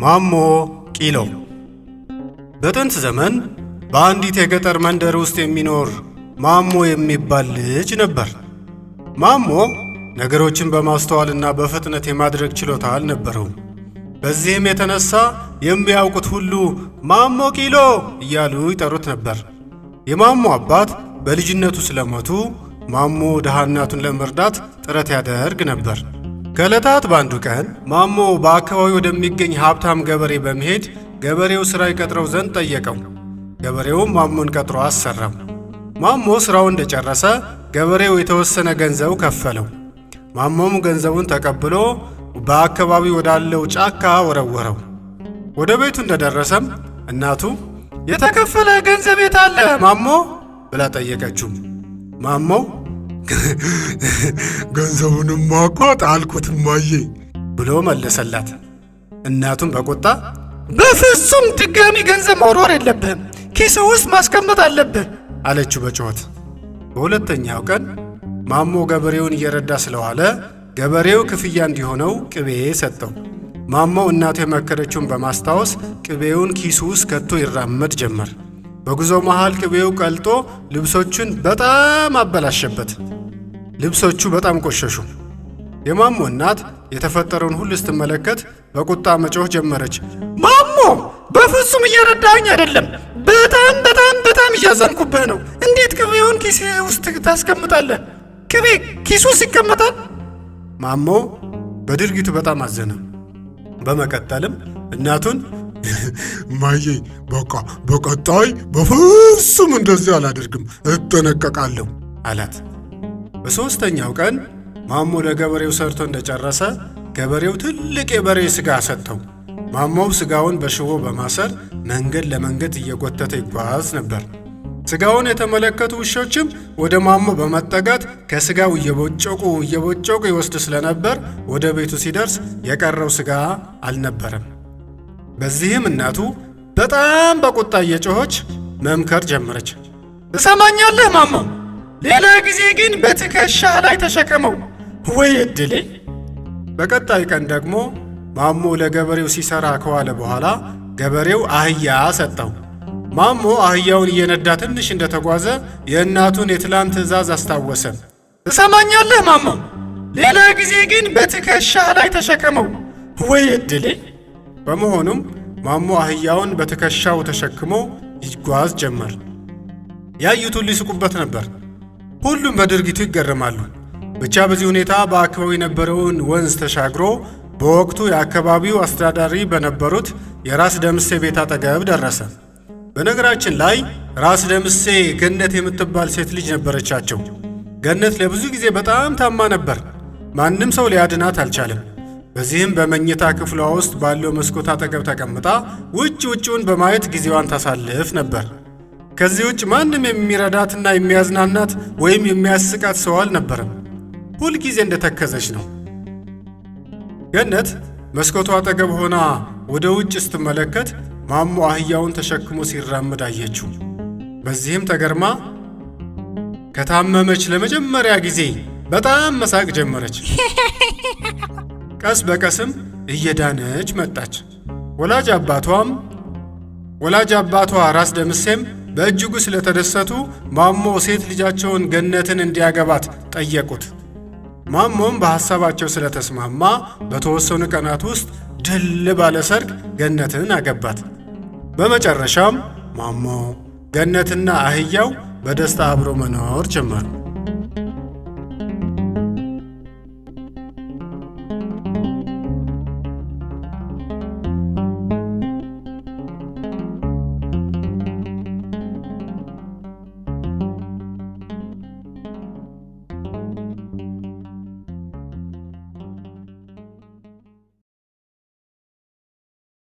ማሞ ቂሎ። በጥንት ዘመን በአንዲት የገጠር መንደር ውስጥ የሚኖር ማሞ የሚባል ልጅ ነበር። ማሞ ነገሮችን በማስተዋልና በፍጥነት የማድረግ ችሎታ አልነበረውም። በዚህም የተነሳ የሚያውቁት ሁሉ ማሞ ቂሎ እያሉ ይጠሩት ነበር። የማሞ አባት በልጅነቱ ስለሞቱ ማሞ ድሃ እናቱን ለመርዳት ጥረት ያደርግ ነበር። ከዕለታት በአንዱ ቀን ማሞ በአካባቢው ወደሚገኝ ሀብታም ገበሬ በመሄድ ገበሬው ሥራ ይቀጥረው ዘንድ ጠየቀው። ገበሬውም ማሞን ቀጥሮ አሰራው። ማሞ ሥራውን እንደጨረሰ ገበሬው የተወሰነ ገንዘብ ከፈለው። ማሞም ገንዘቡን ተቀብሎ በአካባቢው ወዳለው ጫካ ወረወረው። ወደ ቤቱ እንደደረሰም እናቱ "የተከፈለ ገንዘብ የት አለ ማሞ?" ብላ ጠየቀችው። ማሞ "ገንዘቡንማ እኮ ጣልኩት እማዬ" ብሎ መለሰላት። እናቱም በቁጣ "በፍጹም ድጋሚ ገንዘብ መወርወር የለብህም፣ ኪስ ውስጥ ማስቀመጥ አለብህ" አለችው በጩኸት። በሁለተኛው ቀን ማሞ ገበሬውን እየረዳ ስለዋለ ገበሬው ክፍያ እንዲሆነው ቅቤ ሰጠው። ማሞ እናቱ የመከረችውን በማስታወስ ቅቤውን ኪሱ ውስጥ ከቶ ይራመድ ጀመር። በጉዞ መሃል ቅቤው ቀልጦ ልብሶቹን በጣም አበላሸበት። ልብሶቹ በጣም ቆሸሹ። የማሞ እናት የተፈጠረውን ሁሉ ስትመለከት በቁጣ መጮህ ጀመረች። "ማሞ፣ በፍጹም እየረዳኸኝ አይደለም። በጣም በጣም በጣም እያዘንኩብህ ነው። እንዴት ቅቤውን ኪስ ውስጥ ታስቀምጣለህ? ቅቤ ኪስ ውስጥ ይቀመጣል?" ማሞ በድርጊቱ በጣም አዘነ። በመቀጠልም እናቱን "እማዬ፣ በቃ በቀጣይ በፍጹም እንደዚህ አላደርግም፣ እጠነቀቃለሁ" አላት። በሦስተኛው ቀን ማሞ ለገበሬው ሰርቶ እንደጨረሰ ገበሬው ትልቅ የበሬ ሥጋ ሰጠው። ማሞው ሥጋውን በሽቦ በማሰር መንገድ ለመንገድ እየጎተተ ይጓዝ ነበር። ሥጋውን የተመለከቱ ውሾችም ወደ ማሞ በመጠጋት ከሥጋው እየቦጨቁ እየቦጨቁ ይወስዱ ስለነበር ወደ ቤቱ ሲደርስ የቀረው ሥጋ አልነበረም። በዚህም እናቱ በጣም በቁጣ እየጮኸች መምከር ጀመረች። "ትሰማኛለህ ማሞ፣ ሌላ ጊዜ ግን በትከሻ ላይ ተሸከመው። ወይ እድሌ!" በቀጣይ ቀን ደግሞ ማሞ ለገበሬው ሲሰራ ከዋለ በኋላ ገበሬው አህያ ሰጠው። ማሞ አህያውን እየነዳ ትንሽ እንደተጓዘ የእናቱን የትላንት ትዕዛዝ አስታወሰ። "ትሰማኛለህ ማሞ፣ ሌላ ጊዜ ግን በትከሻ ላይ ተሸከመው። ወይ እድሌ!" በመሆኑም ማሞ አህያውን በትከሻው ተሸክሞ ይጓዝ ጀመር። ያዩት ሁሉ ይስቁበት ነበር። ሁሉም በድርጊቱ ይገረማሉ። ብቻ በዚህ ሁኔታ በአካባቢው የነበረውን ወንዝ ተሻግሮ በወቅቱ የአካባቢው አስተዳዳሪ በነበሩት የራስ ደምሴ ቤት አጠገብ ደረሰ። በነገራችን ላይ ራስ ደምሴ ገነት የምትባል ሴት ልጅ ነበረቻቸው። ገነት ለብዙ ጊዜ በጣም ታማ ነበር። ማንም ሰው ሊያድናት አልቻለም። በዚህም በመኝታ ክፍሏ ውስጥ ባለው መስኮት አጠገብ ተቀምጣ ውጭ ውጭውን በማየት ጊዜዋን ታሳልፍ ነበር። ከዚህ ውጭ ማንም የሚረዳትና የሚያዝናናት ወይም የሚያስቃት ሰው አልነበረም። ሁልጊዜ እንደተከዘች ነው። ገነት መስኮቱ አጠገብ ሆና ወደ ውጭ ስትመለከት ማሞ አህያውን ተሸክሞ ሲራመድ አየችው። በዚህም ተገርማ ከታመመች ለመጀመሪያ ጊዜ በጣም መሳቅ ጀመረች። ቀስ በቀስም እየዳነች መጣች። ወላጅ አባቷ ራስ ደምሴም በእጅጉ ስለተደሰቱ ማሞ ሴት ልጃቸውን ገነትን እንዲያገባት ጠየቁት። ማሞም በሐሳባቸው ስለተስማማ በተወሰኑ ቀናት ውስጥ ድል ባለ ሰርግ ገነትን አገባት። በመጨረሻም ማሞ፣ ገነትና አህያው በደስታ አብሮ መኖር ጀመሩ።